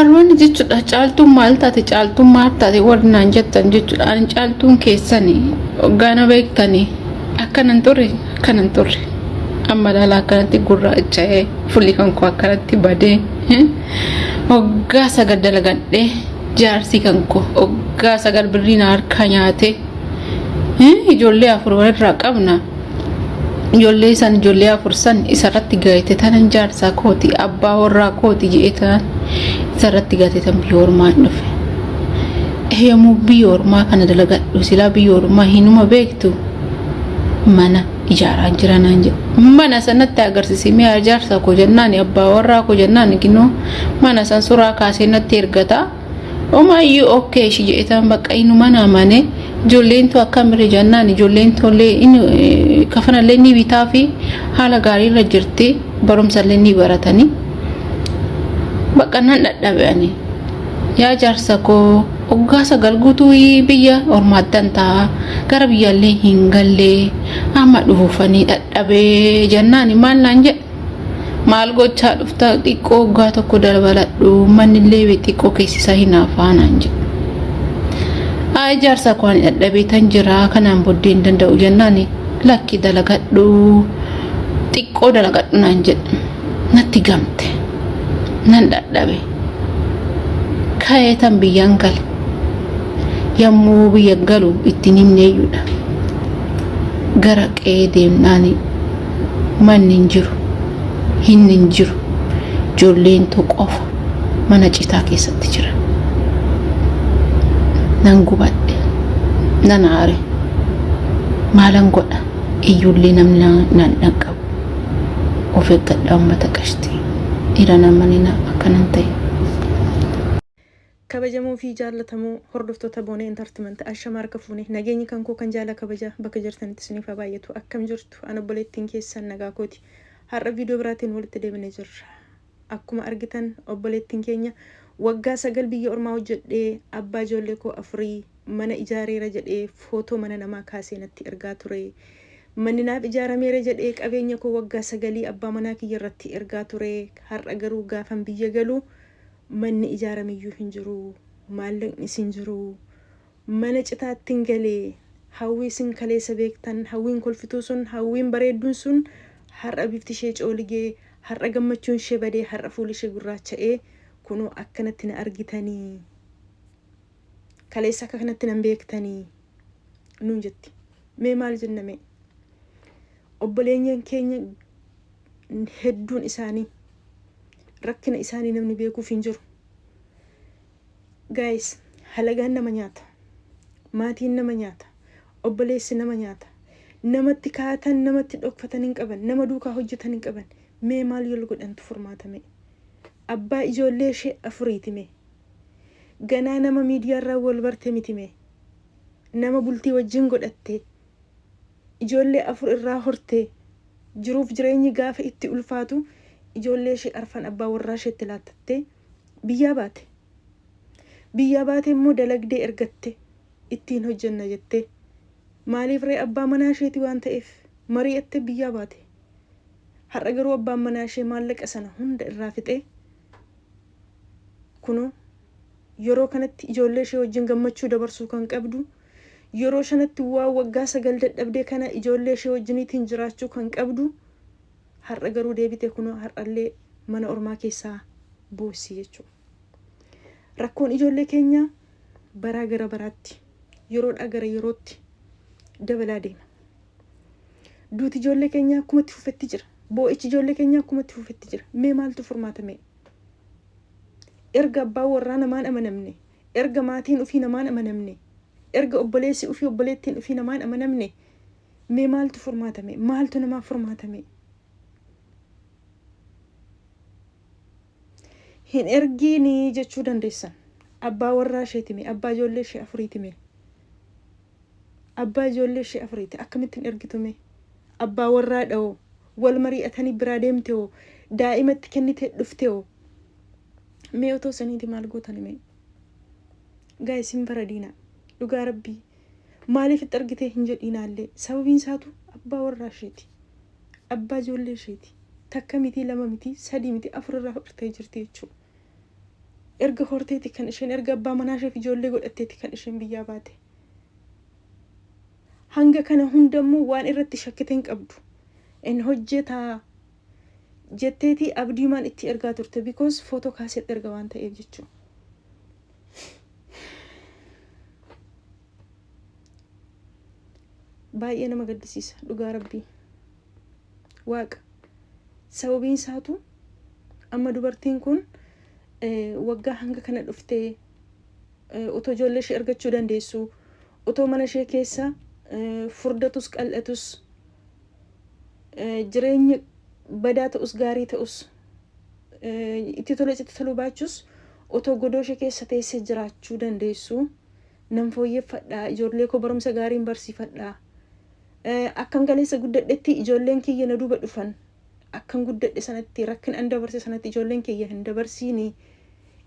Warroonni jechuudha caaltuun maal taate caaltuun maal taate warri naan jettan jechuudha ani caaltuun keessani hoggaana beektani akkanan turre akkanan turre amma laala akkanatti gurraacha'ee fulli kan koo akkanatti badee hoggaa sagal dalagadhee jaarsi kan koo hoggaa sagal birrii na harkaa nyaatee ijoollee afur walirraa qabna. Ijoollee san ijoollee afur san isarratti gayte tanan jaarsaa kooti abbaa warraa kooti jedhee tanan isarratti gate tan biyya ormaan dhufe. Yommuu biyya ormaa kana dalagadhu silaa biyya ormaa hinuma beektu mana ijaaraa jira naan jedhe. Mana sanatti agarsiisi mi'a jaarsaa koo jennaan abbaa warraa koo jennaan ginoo mana san suraa kaasee natti ergata. Omaayyuu okkee ishii jedhetan bakka inuma na amane ijoolleen too akkamirre jennaan ijoolleen toollee kafanallee ni bitaa fi haala gaariirra jirti barumsallee ni baratanii bakka nan dhadhabe ani yaa jaarsa koo waggaa sagal guutuu biyya ormaattan ta'a gara biyyaallee hin gallee amma dhufuufanii dhadhabee jennaan maal naan jedhe Maal gochaa dhufta xiqqoo waggaa tokko dabaladhu mannillee xiqqoo keessisaa hin hafaa naan jedhe. Haa ijaarsa koo ani dadhabee tan jira kanaan booddee hin danda'u jennaan lakki dalagadhu xiqqoo dalagadhu naan jedhe. Natti gamte nan dadhabe. Ka'ee tan biyyaan gale. Yommuu biyya galu ittiin himneeyyuudha. Gara qe'ee deemnaani manni hin jiru, hinni hin jiru, ijoolleen too qofa mana citaa keessatti jira. Nan gubadhe, nan aare, maalan godha iyyullee namni naan dhaqqabu. Of eeggadhaa uummata qashtii. Dhiira namanina akkanan ta'e. Kabajamoo fi jaallatamoo hordoftoota Boonee Entertainment ashama harka fuune nageenyi kan koo kan jaala kabaja bakka jirtanitti isiniif haa baay'atu akkam jirtu an obboleettiin keessan nagaa kooti har'a viidiyoo biraatiin walitti deebine jirra akkuma argitan obboleettiin keenya waggaa sagal biyya ormaa hojjedhee abbaa ijoollee koo afurii mana ijaareera jedhee footoo mana namaa kaasee natti ergaa ture manni naaf ijaarameera jedhee qabeenya koo waggaa sagalii abbaa manaa kiyya irratti ergaa ture har'a garuu gaafan biyya galu Manni ijaarameyyuu hin jiru, maallaqnis hin jiru. Mana citaattin gale. Hawwii isin kaleessa beektan, hawwiin kolfituu sun, hawwiin bareedduun sun har'a bifti ishee cooligee, har'a gammachuun ishee badee, har'a fuulli ishee gurraacha'ee kunoo akkanatti na argitanii. Kaleessa akka kanatti nan beektanii nuun jetti. Mee maal jenna mee? Obboleenyan keenya hedduun isaanii rakkina isaanii namni beekuuf hin jiru. Guys, halagaan nama nyaata. Maatiin nama nyaata. Obboleessi nama nyaata. Namatti kaatan namatti dhokfatan hin qaban. Nama duukaa hojjetan hin qaban. Mee maal yoo godhantu furmaata mee? Abbaa ijoollee ishee afuriiti mee? Ganaa nama miidiyaarraa wal barte miti mee? Nama bultii wajjin godhatte ijoollee afur irraa hortee Jiruuf jireenyi gaafa itti ulfaatu ijoollee ishee arfan abbaa warraa isheetti laattattee biyyaa baate. Biyyaa baatee immoo dalagdee ergatte ittiin hojjenna jettee. Maaliif ree abbaa manaa isheeti waan ta'eef mari'attee biyyaa baate. Har'a garuu abbaan manaa ishee maallaqa sana hunda irraa fixee kunoo yeroo kanatti ijoollee ishee wajjin gammachuu dabarsuu kan qabdu Yeroo shanatti waan waggaa 9 dadhabdee kana ijoollee ishee wajjiniitiin jiraachuu kan qabdu har'a garuu deebite kunoo har'allee mana ormaa keessaa boossi jechuudha. Rakkoon ijoollee keenyaa baraa gara baraatti yeroodhaa gara yerootti dabalaa deema. Duuti ijoollee keenyaa akkuma itti fufetti jira. Boo'ichi ijoollee keenyaa akkuma itti fufetti jira. Mee maaltu furmaata mee? Erga abbaan warraa namaan amanamne Erga maatiin ufii namaan amanamne, erga obboleessi ufii obboleettiin ufii namaan amanamne, mee maaltu furmaata mee? Maaltu namaaf furmaata mee? Hin ergiinii jechuu dandeessan. Abbaa warraa isheeti mee? Abbaa ijoollee ishee afuriiti mee? Abbaa ijoollee ishee afuriiti. Akkamitti hin ergitu mee? Abbaa warraa dhawoo wal mari'atanii biraa deemte hoo daa'ima itti kennite dhufte hoo Mee otoo saniiti maal gootani mee? Guys hin faradiina. Dhugaa rabbii. Maaliif itti argitee hin jedhiinaallee. Sababiin isaatu abbaa warraa isheeti. Abbaa ijoollee isheeti. Takka mitii lama mitii sadii mitii afur irraa fudhattee jirti jechuudha. Erga horteeti kan isheen erga abbaa manaa isheef ijoollee godhatteeti kan isheen biyyaa baate. Hanga kana hundammoo waan irratti shakkite hin qabdu. In hojjetaa jetteeti abdiimaan itti ergaa turte because footoo kaasee erga waan ta'eef jechuudha. Baay'ee nama gaddisiisa dhugaa rabbii. Waaqa sababiin isaatu amma dubartiin kun waggaa hanga kana dhuftee otoo ijoollee ishee argachuu dandeessu, otoo mana ishee keessa furdatus qal'atus, jireenya badaa ta'us gaarii ta'us, itti tolee itti toluu baachus, otoo godoo ishee keessa teessee jiraachuu dandeessu, nan fooyyeffadhaa, ijoollee koo barumsa gaariin barsiifadhaa, akkan kaleessa guddadhetti ijoolleen kiyya na duuba dhufan akkan guddadhe sanatti rakkina an dabarse sanatti ijoolleen kiyya hin dabarsiini,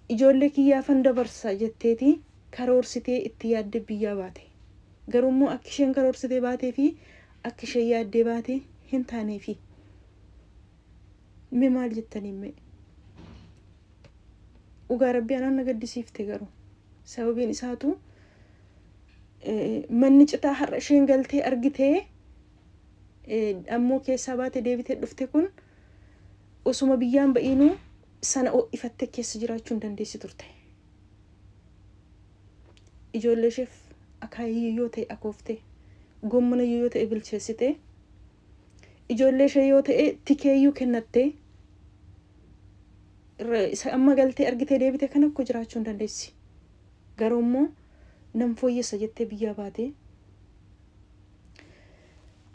ijoollee kiyyaafan dabarsa jetteeti karoorsitee itti yaadde biyyaa baate. Garuummoo akka isheen karoorsitee baatee fi akka isheen yaaddee baate hin taaneefi. Mee maal jettanii mee? Dhugaa rabbii anaan na gaddisiifte garuu. Sababiin isaatu manni citaa har'a isheen galtee argitee ammoo keessaa baate deebitee dhufte kun osuma biyyaan ba'iinuu sana ho'ifattee keessa jiraachuu hin dandeessi turte. Ijoollee isheef akaayii yoo ta'e akooftee, gommana yoo ta'e bilcheessitee, ijoollee ishee yoo ta'e tikeeyyuu kennattee isa amma galtee argitee deebitee kana akkoo jiraachuu hin dandeessi. Garuu immoo nan fooyyessa jettee biyyaa baatee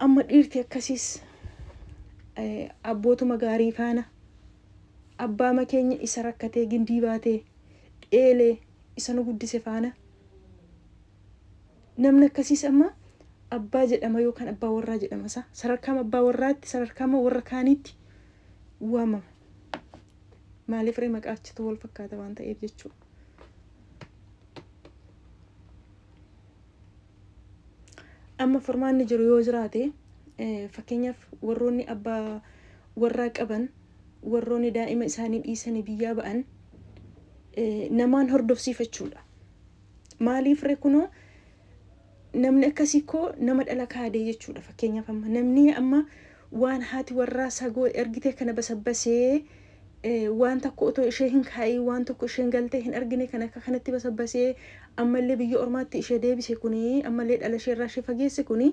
amma dhiirti akkasiis abbootuma gaarii faana abbaama keenya isa rakkatee gindii baatee dheelee isa nu guddise faana namni akkasiis amma abbaa jedhama yookaan abbaa warraa jedhama isa sadarkaama abbaa warraatti sadarkaama warra kaaniitti waamama. Maaliif ree maqaa achitu wal fakkaata waan ta'eef jechuudha. Amma furmaanni jiru yoo jiraate, fakkeenyaaf warroonni abbaa warraa qaban, warroonni daa'ima isaanii dhiisanii biyyaa ba'an namaan hordofsiifachuudha. Maaliif ree kunoo namni akkasii koo nama dhala kaadee jechuudha. Fakkeenyaaf amma namni amma waan haati warraa sagoo ergitee kana basabbasee waan tokko otoo ishee hin kaa'iin, waan tokko isheen galtee hin argine kan akka kanatti basabbasee ammallee biyya ormaatti ishee deebise kuni, ammallee dhala ishee irraa ishee fageesse kuni,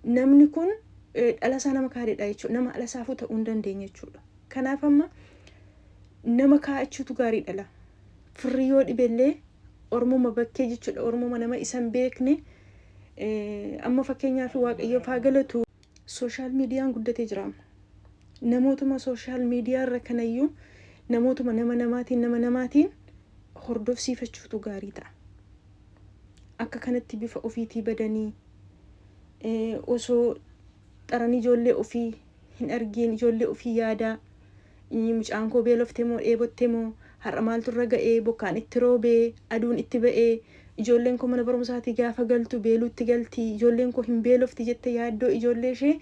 namni kun dhala isaa nama kaadedha jechuudha. Nama dhala isaafuu ta'uu hin dandeenye jechuudha. Kanaaf amma nama kaa'achuutu gaarii dhala. Firri yoo dhibellee ormuma bakkee jechuudha. Ormuma nama isa hin beekne amma fakkeenyaaf Waaqayyoof haa galatu. Social miidiyaan guddatee jira amma. Namootuma social miidiyaa irra kanayyuu namootuma nama namaatiin nama namaatiin hordofsiifachuutu gaarii ta'a. Akka kanatti bifa ofiitii badanii osoo xaranii ijoollee ofii hin argiin ijoollee ofii yaadaa, mucaan koo beelofte moo dheebotte moo, har'a maaltu irra ga'ee, bokkaan itti roobee, aduun itti ba'ee, ijoolleen koo mana barumsaatii gaafa galtu beeluutti galti, ijoolleen koo hin beelofti jette yaaddoo ijoollee ishee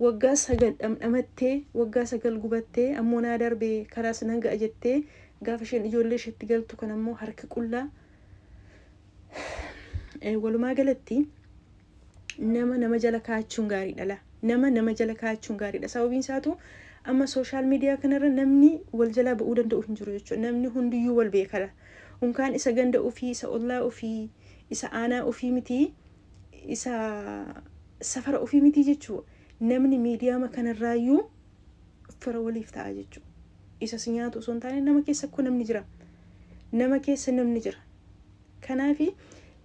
waggaa 9 dhamdhamattee, waggaa 9 gubattee, ammoo naa darbee karaas nan ga'a jettee gaafa isheen ijoollee isheetti galtu kan ammoo harki qullaa. Walumaa galatti nama nama jala kaa'achuun gaariidha la. Nama nama jala kaa'achuun gaariidha. Sababiin isaatu amma social miidiyaa kanarra namni wal jalaa ba'uu danda'u hin jiru jechuudha. Namni hundiyyuu wal beekala. Unkaan isa ganda ofii, isa ollaa ofii, isa aanaa ofii miti, isa safara ofii miti jechuudha. Namni miidiyaama kanarraayyuu fira waliif ta'a jechuudha. Isa si nyaatu osoo hin taane nama keessa akkoo namni jira. Nama keessa namni jira. Kanaafi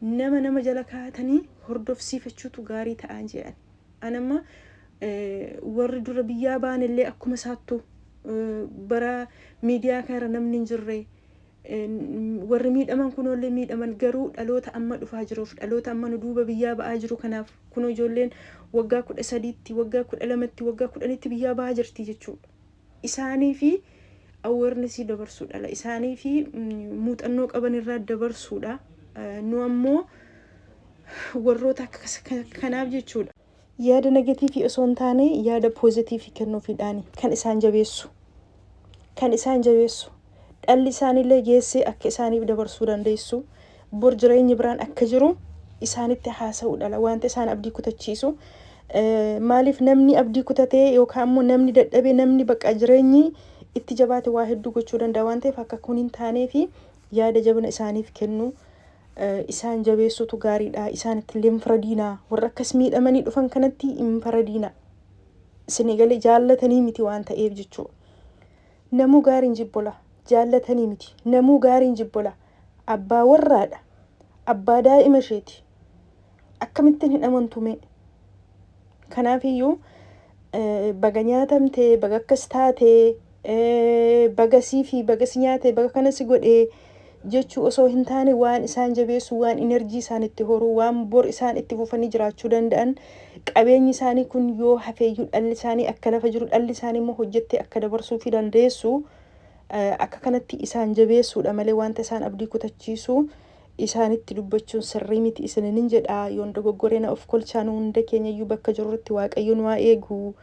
nama nama jala kaa'atanii hordofsiifachuutu gaarii ta'aa jedhan. Anamma warri dura biyyaa ba'an illee akkuma isaattu bara miidiyaa kanarra namni hin jirre warri miidhaman kunoollee miidhaman, garuu dhaloota amma dhufaa jiruuf, dhaloota amma nu duuba biyyaa ba'aa jiru kanaaf kunoo ijoolleen waggaa 13tti, waggaa 12tti, waggaa 10tti biyyaa ba'aa jirti jechuudha. Isaanii fi awarenessii dabarsuudha. Isaanii fi muuxannoo qaban irraa dabarsuudha. Nu ammoo warroota akka kanaaf jechuudha. Yaada negatiivii osoo hin taane yaada poozitiivii kennuufiidhaani kan isaan jabeessu. Kan isaan jabeessu. Dhalli isaaniillee geessee akka isaaniif dabarsuu dandeessu, bor jireenyi biraan akka jiru isaanitti haasa'uu dhala. Wanta isaan abdii kutachiisu, maaliif namni abdii kutatee yookaan immoo namni dadhabee, namni bakka jireenyi itti jabaate waa hedduu gochuu danda'a waan ta'eef, akka kun hin taanee fi yaada jabina isaaniif kennu, isaan jabeessutu gaariidha. Isaanitti illee hin faradiinaa, warra akkas miidhamanii dhufan kanatti hin faradiinaa. Isinii galee? Jaallatanii miti waan ta'eef jechuudha. Namuu gaariin jibbola, jaallatanii miti. Namuu gaariin jibbola. Abbaa warraadha. Abbaa daa'ima isheeti. Akkamittiin hin amantume? Kanaafiyyuu baga nyaatamtee, baga akkas taatee, baga sii fi baga si nyaate, baga kana si godhee jechuu osoo hin taane, waan isaan jabeessu, waan energy isaan itti horuu, waan bor isaan itti fufanii jiraachuu danda'an, qabeenyi isaanii kun yoo hafeeyyuu dhalli isaanii akka lafa jiru, dhalli isaanii immoo hojjettee akka dabarsuu fi dandeessu, akka kanatti isaan jabeessuudha malee wanta isaan abdii kutachiisu isaanitti dubbachuun sirrii miti isinin jedha. Yoon dogoggoree na of kolchaan. Hunda keenya iyyuu bakka jirrutti Waaqayyo nu haa eegu.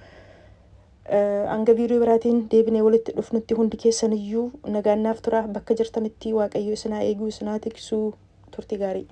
Hanga viidiyoo biraatiin deebinee walitti dhufnutti hundi keessan iyyuu nagaan naaf tura. Bakka jirtanitti Waaqayyo isin haa eegu, isin haa tiksu. Turtii gaarii.